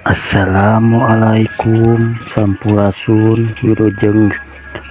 Assalamualaikum sampurasun wilujeng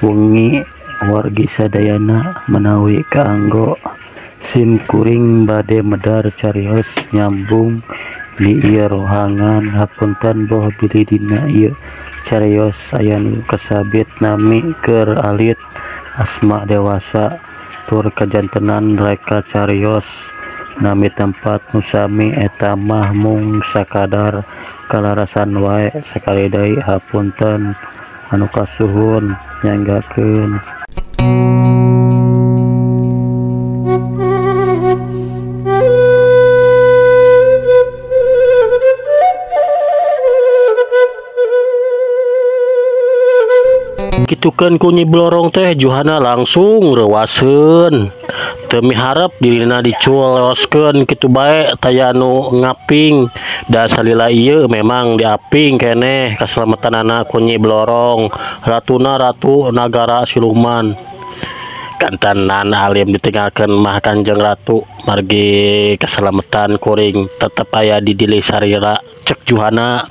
wengi wargi sadayana menawi kaanggo sim kuring bade medar carios nyambung di ieu rohangan hapunten boh bilih dina ieu carios aya nu kasabit nami keur alit asma dewasa tur kajantenan reka carios nami tempat nu sami eta mah mung sakadar kalarasan wae sakali deui hapunten anu kasuhun nyanggakeun. Kitukeun ku Nyi Blorong teh Juhana langsung reuwaseun teu miharep dirina diculoskeun kitu bae taya nu ngaping da salila ieu memang diaping keneh kasalamatanana ku Nyi Blorong ratuna ratu nagara siluman. Kantenan alim ditinggalkeun mah Kanjeng Ratu margi kasalamatan kuring tetep aya di dili sarira cek Juhana.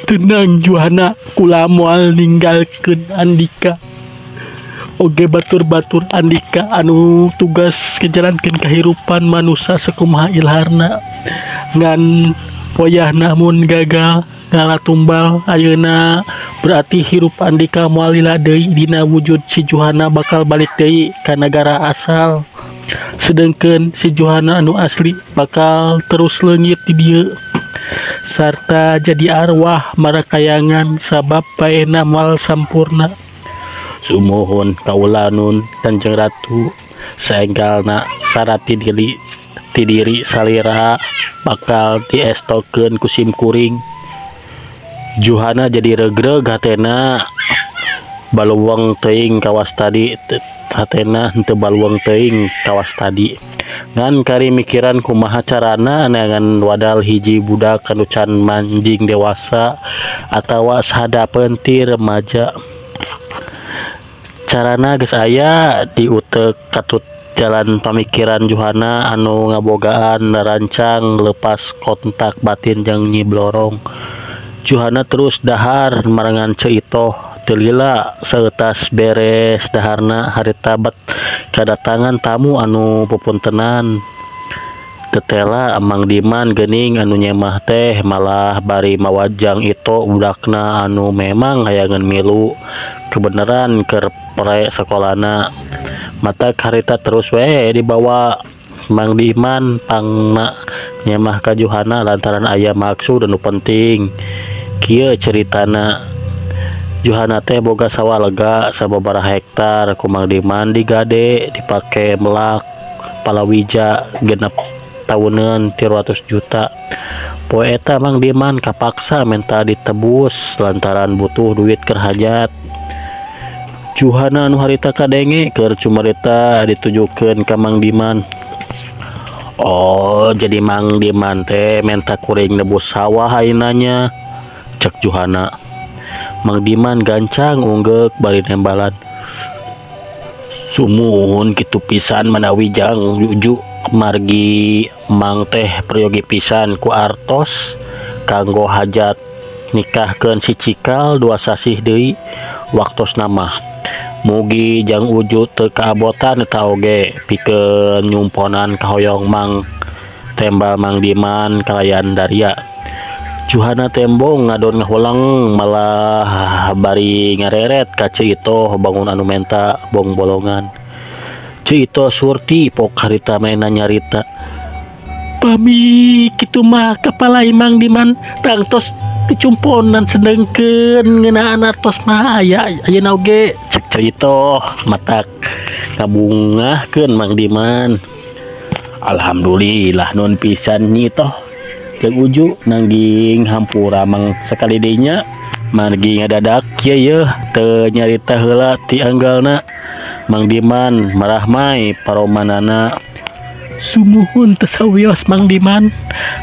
Tenang Juhana, kula moal ninggalkeun andika. Oge batur-batur andika anu tugas ngejalankeun kahirupan manusa sakumaha ilharna. Ngan wayahna mun gagal ngala tumbal ayeuna berarti hirup andika moal lila deui dina wujud si Juhana bakal balik deui ka nagara asal. Sedengkeun si Juhana anu asli bakal terus leungit di dieu sarta jadi arwah marakayangan sabab paehna moal sampurna. Sumuhun kaula nun Kanjeng Ratu saenggalna syarat ti diri salira bakal diestokeun ku sim kuring. Juhana jadi regreg hatena baluweng teuing kawas tadi hatena henteu baluweng teuing kawas tadi ngan kari mikiran kumaha carana neangan wadal hiji budak anu can manjing dewasa atawa sahadapeun ti remaja. Carana geus aya diuteuk katut jalan pamikiran Juhana anu ngabogaan rancang lepas kontak batin jeung Nyi Blorong. Juhana terus dahar marengan Ceu Itoh teu lila saeutas beres daharna harita bet kadatangan tamu anu pupuntenan. Tetela Mang Diman geuning anu nyemah teh malah bari mawajang Ito budakna anu memang hayangeun milu kebeneran keur pre sakolana. Mata harita terus we dibawa Mang Diman pangna nyemah ka Juhana lantaran aya maksud anu penting. Kieu ceritana Juhana teh boga sawah lega sababaraha hektar ku Mang Diman digade dipake melak palawija genep tauneun 300 juta. Poe eta Mang Diman kapaksa menta ditebus lantaran butuh duit keur hajat. Juhana anu harita kadenge keur cumarita ditujukeun ka Mang Diman. Oh, jadi Mang Diman teh menta kuring nebus sawah ayeuna nya, cek Juhana. Mang Diman gancang unggeuk bari nembalan. Sumuhun kitu pisan manawi jang Juju margi Mang teh peryogi pisan ku artos kanggo hajat nikahkeun si Cikal 2 sasih deui waktosna mah. Mugi jang Uju teu kaabotan eta oge pikeun nyumponan kahoyong Mang tembal Mang Diman kalayan daria. Juhana tembong ngadon ngahulang malah bari ngareret ka Ceu Itoh bangun anu menta bongbolongan. Ceu Itoh surti pok harita maena nyarita. Pami kitu mah kapalai Mang Diman tangtos dicumponan sedengkeun ngeunaan artos mah aya ayeuna oge cek Ceu Itoh matak kabungahkeun Mang Diman. Alhamdulillah nun pisan Nyi Itoh jeung Uju nangging hampura Mang sakali deui nya margi ngadadak kieu yeuh teu nyarita heula ti anggalna. Mang Diman marahmai paromanana. Sumuhun teu sawios Mang Diman,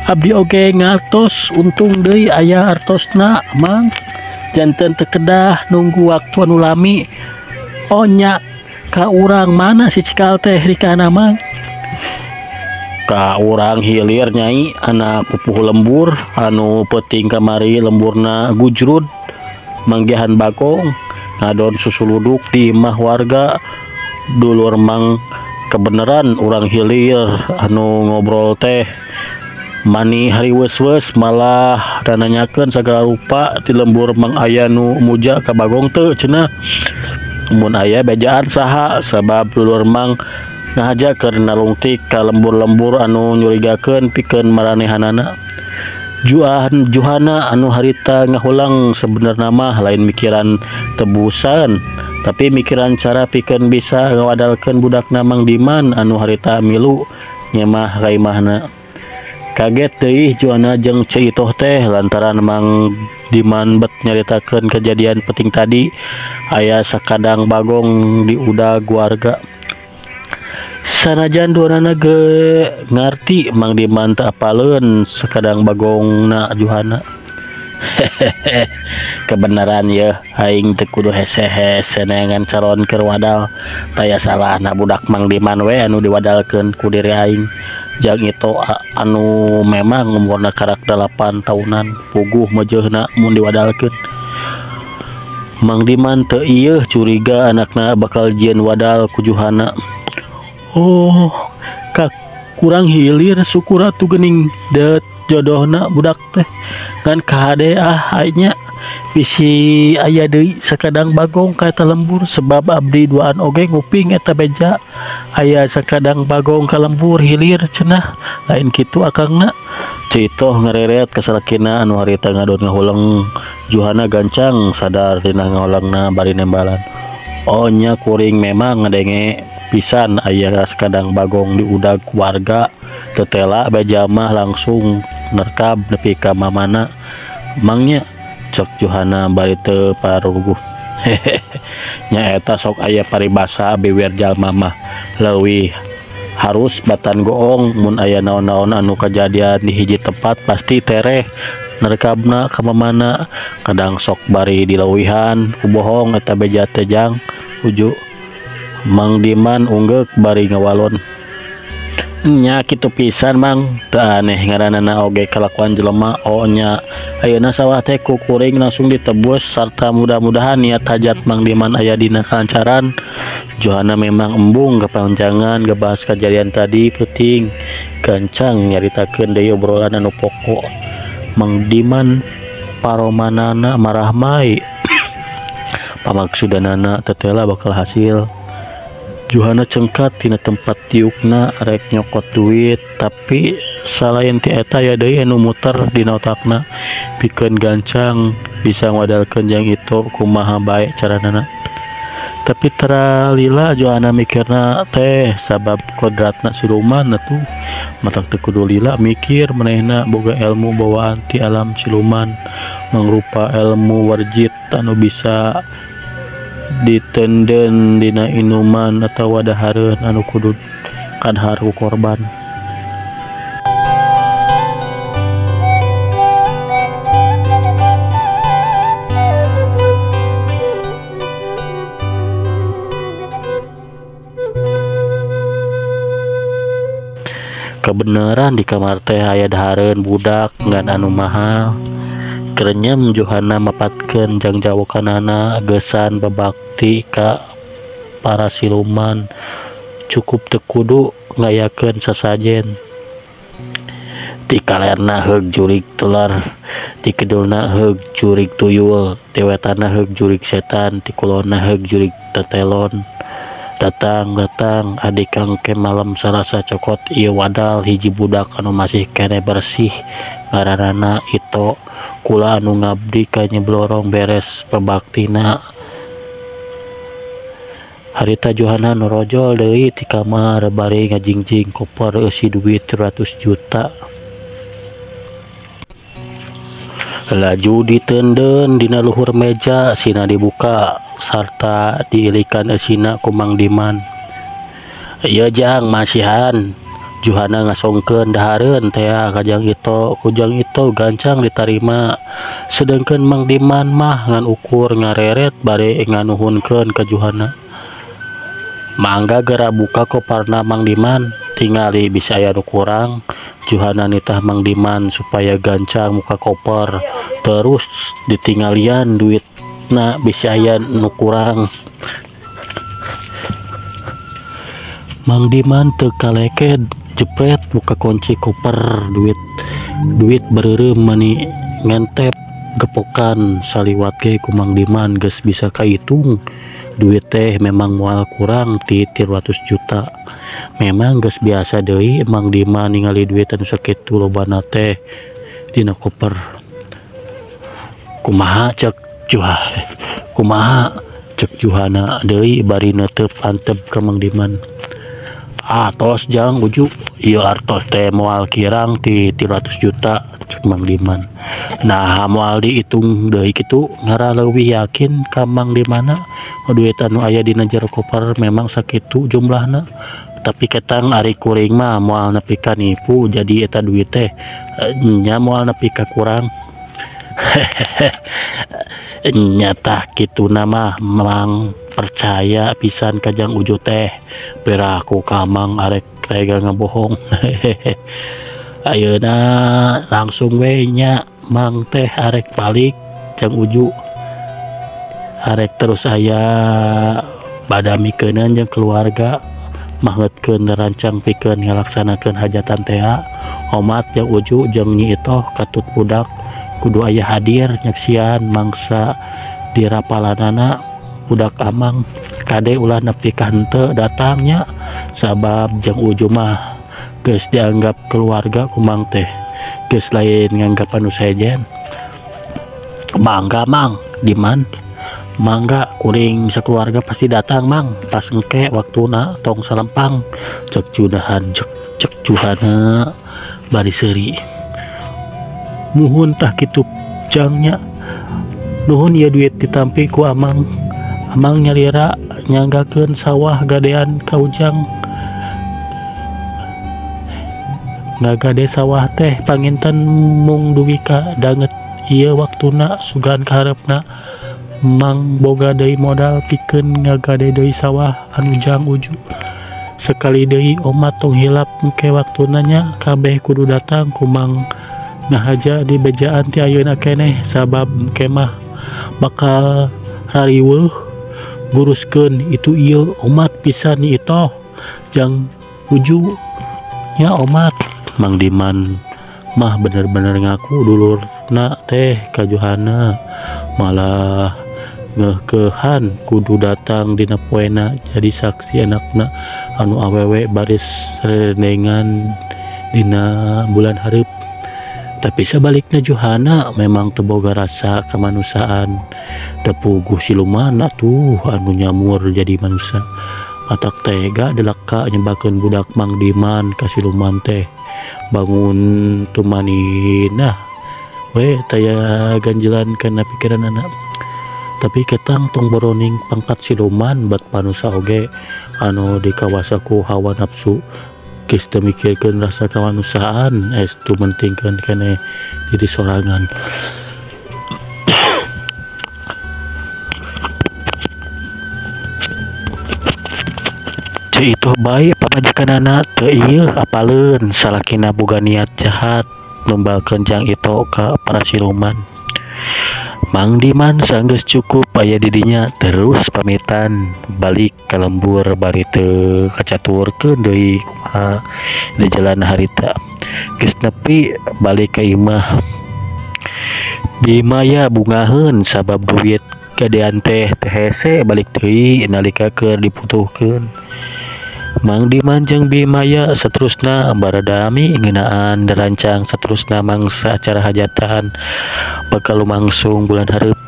abdi oge ngartos untung deui aya artosna Mang janten teu kedah nunggu waktu anu lami. Oh nya ka urang mana si Cikal teh rikana Mang? Ka urang hilir nyai anak pupuh lembur anu peuting kamari lemburna gujrud manggihan bagong ngadon susuluduk di imah warga. Dulur Mang kebeneran urang hilir anu ngobrol teh mani hariweus-weus malah nanyakeun sagala rupa ti lembur Mang aya nu muja ka bagong teu cenah. Mun aya bejaan saha sabab dulur Mang ngahaja keur nalungtik ka lembur-lembur anu nyurigakeun pikeun maranehanana. Juhana anu harita ngahulang sebenarna mah lain mikiran tebusan tapi mikiran cara pikeun bisa ngawadalkeun budakna Mang Diman anu harita milu nyemah ka imahna. Kaget deui Juhana jeung Ceu Itoh teh lantaran Mang Diman bet nyaritakeun kejadian penting tadi aya sakadang bagong diudag warga. Sanajan duanana ge ngarti Mang Diman teu apaleun sakadang bagongna Juhana. Hehehe, kebenaran yeuh aing teu kudu hese-hese neangan calon keur wadal. Taya salahna budak Mang Diman we anu diwadalkeun ku diri aing. Jang itu anu memang umurna karak 8 tahunan puguh mejeuhna mun diwadalkeun. Mang Diman teu ieuh curiga anakna bakal jieun wadal ku Juhana. Oh, kak kurang hilir syukur atuh geuning deut jodohna budak teh. Ngan kahade ah nya bisi aya deui sakadang bagong ka eta lembur sebab abdi duaan oge nguping eta beja aya sakadang bagong ka lembur hilir cenah lain kitu akangna. Ceu Itoh ngareret ka salakina anu harita ngadon ngahuleng. Juhana gancang sadar tina ngahulengna bari nembalan. Oh nya kuring memang ngadenge pisan aya sakadang bagong diudag warga tetela beja mah langsung nerkab nepi ka mamana. Mangnya cek Juhana bari teu paruguh. Hehehe, nya eta sok aya paribasa biwir jalma mah leuwih harus batan goong mun aya naon-naon anu kajadian di hiji tempat pasti tereh nerkabna ka mamana. Kadang sok bari dileuwihan ku bohong eta beja teh jang uju. Mang Diman unggeuk bari ngawalon. Nya kitu pisan Mang, teu aneh ngaranana oge kalakuan jelema. Oh nya ayeuna sawah teh ku kuring langsung ditebus sarta mudah-mudahan niat hajat Mang Diman aya dina kalancaran. Juhana memang embung kepanjangan ngebahas kejadian tadi peuting gancang nyaritakeun deui obrolan anu pokok. Mang Diman paromanana marahmai pamaksudanana tetela bakal hasil. Juhana cengkat tina tempat tiukna rek nyokot duit tapi salain ti eta aya deui anu muter dina otakna pikeun gancang bisa ngadalkeun jang itu kumaha bae caranana. Tapi tara lila Juhana mikirna teh sabab kodratna siluman atuh matak teu kudu lila mikir manehna boga ilmu bawaan ti alam siluman mangrupa ilmu warjit anu bisa ditenden dina inuman atawa dahareun anu kudu kadhar ku korban. Kebenaran di kamar teh aya dahareun budak ngan anu mahal. Kerenyem Juhana mapatkeun jangjawokanana geusan babakti ka para siluman cukup teu kudu ngayakeun sasajen. Ti kalerna heug jurig telar, ti kidulna heug jurig tuyul, ti wetanna heug jurig setan, ti kulonna heug jurig tetelon. Datang-datang adik kang ke malam Salasa cokot ieu wadal hiji budak anu masih keneh bersih ngaranana Ito. Kula anu ngabdi ka Nyi Blorong beres pabaktina. Harita Juhana norojol deui ti kamar bari ngajingjing koper eusi duit 100 juta. Laju ditenden dina luhur meja sina dibuka sarta diilikan eusina ku Mang Diman. Ieu jang masihan. Juhana ngasongkeun dahareun tea ka Jang Ito, ku Jang Ito gancang ditarima. Sedengkeun Mang Diman mah ngan ukur ngareret bari nganuhunkeun ka Juhana. Mangga geura buka koparna Mang Diman, tingali bisa aya nu kurang. Juhana nitah Mang Diman supaya gancang muka koper, terus ditinggalian duitna bisa aya nu kurang. Mang Diman teu kaleked, jepret buka kunci koper, duit bereureum mani ngentep gepokan saliwat ge ku Mang Diman geus bisa kaitung. Duit teh memang moal kurang ti 300 juta. Memang geus biasa deui Mang Diman ningali duit anu sakitu lobana teh dina koper. Kumaha cek Juha? Kumaha cek Juhana deui bari neuteup antep ka Mang Diman. Atos jang uju, ieu artos teh moal kirang ti 300 juta cek Mang Diman. Nah moal dihitung deui kitu ngara leuwih yakin ka Mang Dimana duit anu aya dina jero koper memang sakitu jumlahna. Tapi ketang ari kuring mah moal nepi ka nipu, jadi eta duit teh nya moal nepi ka kurang. Nyata kituna mah Mang percaya pisan ka Jang Uju teh. Piraku ka Mang arek tega ngebohong. Ayeuna langsung we nya Mang teh arek balik Jang Uju. Arek terus aya badamikeunan jeung keluarga, mangetkeun rancang pikeun ngalaksanakeun hajatan teh. Omat Jang Uju jeung Nyi Itoh katut budak kudu aya hadir nyaksian mangsa dirapalanana budak amang. Kade ulah nepi ka henteu datangnya, sabab Jang Uju mah geus dianggap keluarga ku Mang teh, geus lain nganggap anu sejen. Mangga Mang Diman, mangga kuring sakeluarga pasti datang Mang, pas engke waktuna tong salempang cek Junahan, cek Juhana bari seuri. Muhun tah kitu jangnya, nuhun ieu duit ditampi ku amang. Amang nyalira nyanggakeun sawah gadean ka Ujang. Ngagade sawah teh panginten mung dugi ka danget ieu waktuna, sugan kaharepna Mang boga deui modal pikeun ngagade deui sawah anu Jang Uju. Sekali deui omat tong hilap engke waktuna nya, kabeh kudu datang ku Mang ngahaja di bejaan ti ayeuna keneh, sabab engke mah bakal rariweuh nguruskeun itu ieu omat pisan Nyi Itoh Jang Uju nya omat. Mang Diman mah bener-bener ngaku dulurna teh ka Juhana, malah ngeuhkeuhan kudu datang dina poena jadi saksi anakna anu awewe baris rendengan dina bulan hareup. Tapi sebaliknya Juhana memang teu boga rasa kemanusiaan, tepuguh siluman atuh anu nyamur jadi manusia. Matak tega delaka nyebakeun budak Mang Diman ka siluman teh bangun tumaninah we taya ganjelan kana pikiranana. Tapi ketang tong boroning pangkat siluman bat manusia oge anu dikawasa ku hawa nafsu geus teu mikirkeun rasa kemanusiaan, estu mentingkeun keneh diri sorangan. Ceu Itoh bae pamajikanana teu ieu apaleun salakina boga niat jahat numbalkeun Jang Itoh ka para siluman. Mang Diman sanggeus cukup aya di dinya terus pamitan balik ka lembur bari teu kacaturkeun deui kumaha di jalan harita. Geus nepi balik ka imah. Bimaya bungaheun sabab duit gadean teh teu hese balik deui nalika keur dibutuhkeun. Mang Diman jeung Bimaya saterusna baradami ngeunaan dirancang saterusna mangsa acara hajatan bakal lumangsung bulan hareup.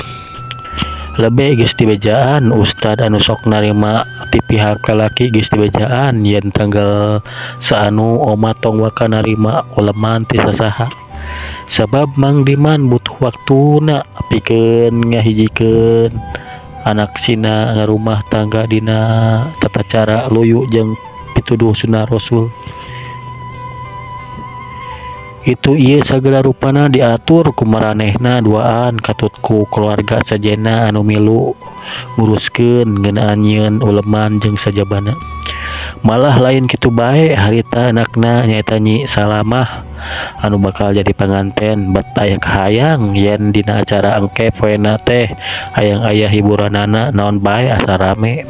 Lebe geus dibejaan ustad anu sok narima ti pihak lalaki geus dibejaan yen tanggal saanu omat tong waka narima uleman ti sasaha. Sabab Mang Diman butuh waktuna pikeun ngahijikeun anak sina ngarumah tangga dina tata cara luyu jeung pituduh sunah Rasul. Itu ieu sagala rupana diatur ku maranehna duaan katut ku keluarga sajena anu milu nguruskeun ngeunaan nyieun uleman jeung sajabana. Malah lain kitu bae harita anakna nyaeta Nyi Salamah anu bakal jadi panganten bet aya kahayang yen dina acara engke poena teh hayang aya hiburanana naon bae asa rame.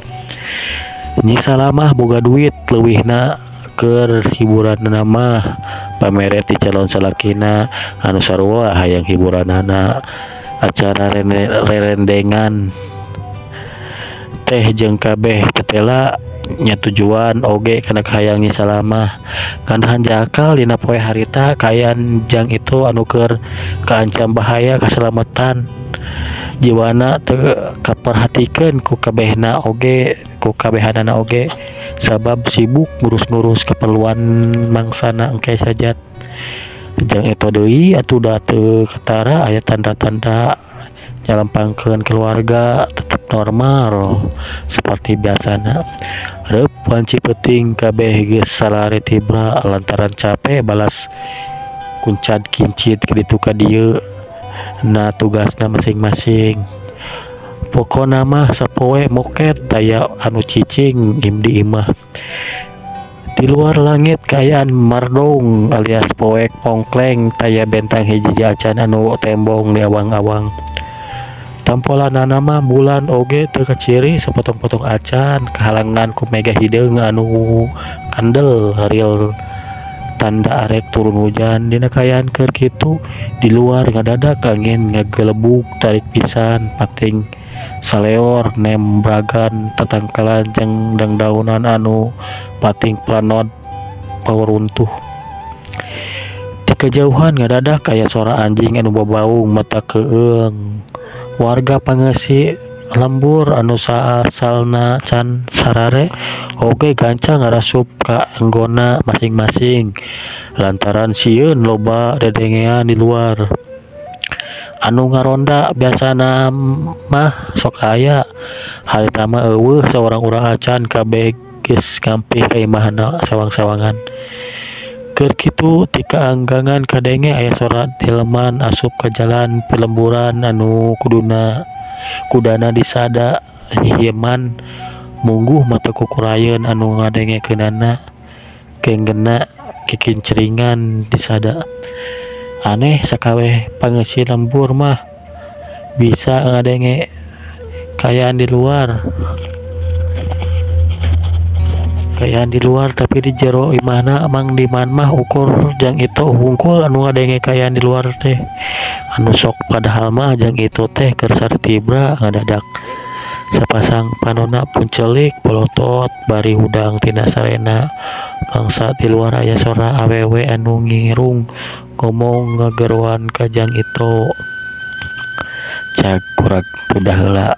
Nyi Salamah boga duit leuwihna keur hiburanana mah pamere ti calon salakina anu sarua hayang hiburanana acara rerendengan teh jeung kabeh tetela nya tujuan oge kana kahayang Nyi Salamah. Ngan hanjakal dina poe harita kaayaan jang itu anu keur kaancam bahaya kasalamatan jiwana teu kaperhatikeun ku kabehna oge ku kabehanana oge sabab sibuk ngurus-ngurus keperluan mangsana engke sajat. Jang eta deui atuh da teu ketara aya tanda-tanda nyalempangkeun keluarga tetep normal seperti biasana. Reup wanci peuting kabeh geus salare tibra lantaran cape balas kuncad kincit ka ditu ka dieu na tugasna masing-masing. Pokona mah sapoe moket daya anu cicing di imah. Di luar langit kaayaan mardong alias poek pongkleng taya bentang hiji acan anu tembong di awang-awang. Tampolanana mah bulan oge teu kaciri sapotong-potong acan kahalangan ku mega hideung anu kandel real tanda arek turun hujan. Dina kaayaan keur kitu di luar ngadadak angin ngagelebug tarik pisan pating saleor nembragan tatangkalan jeung dangdaunan anu pating planod pawaruntuh. Di kejauhan ngadadak aya sora anjing anu babaung mata keung. Warga pangeusi lembur anu saasalna can sarare oge gancang ngarasup ka anggona masing-masing lantaran sieun loba dedengean di luar. Anu ngaronda biasana mah sok aya harita mah eueuh saurang-urang acan kabeh geus ngampih ka imahna sawang-sawangan. Keur kitu ti kaanggangan kadenge aya sora delman asup ka jalan pilemburan anu kudana disada hieman mungguh mata kukurayeun anu ngadengekeunana kenggena kikincringan disada. Aneh sakaweh pangeusi lembur mah bisa ngadenge kaayaan di luar. Kaayaan di luar tapi di jero imahna Mang Diman mah ukur jang itu hungkul anu ngadenge kaayaan di luar teh. Anu sok padahal mah jang itu teh keur sartibra ngadadak sapasang panona puncelik polotot bari hudang tina sarena mangsa di luar aya sora awewe anu ngirung ngomong ngageroan ka jang itu. Cag kurang udah heula.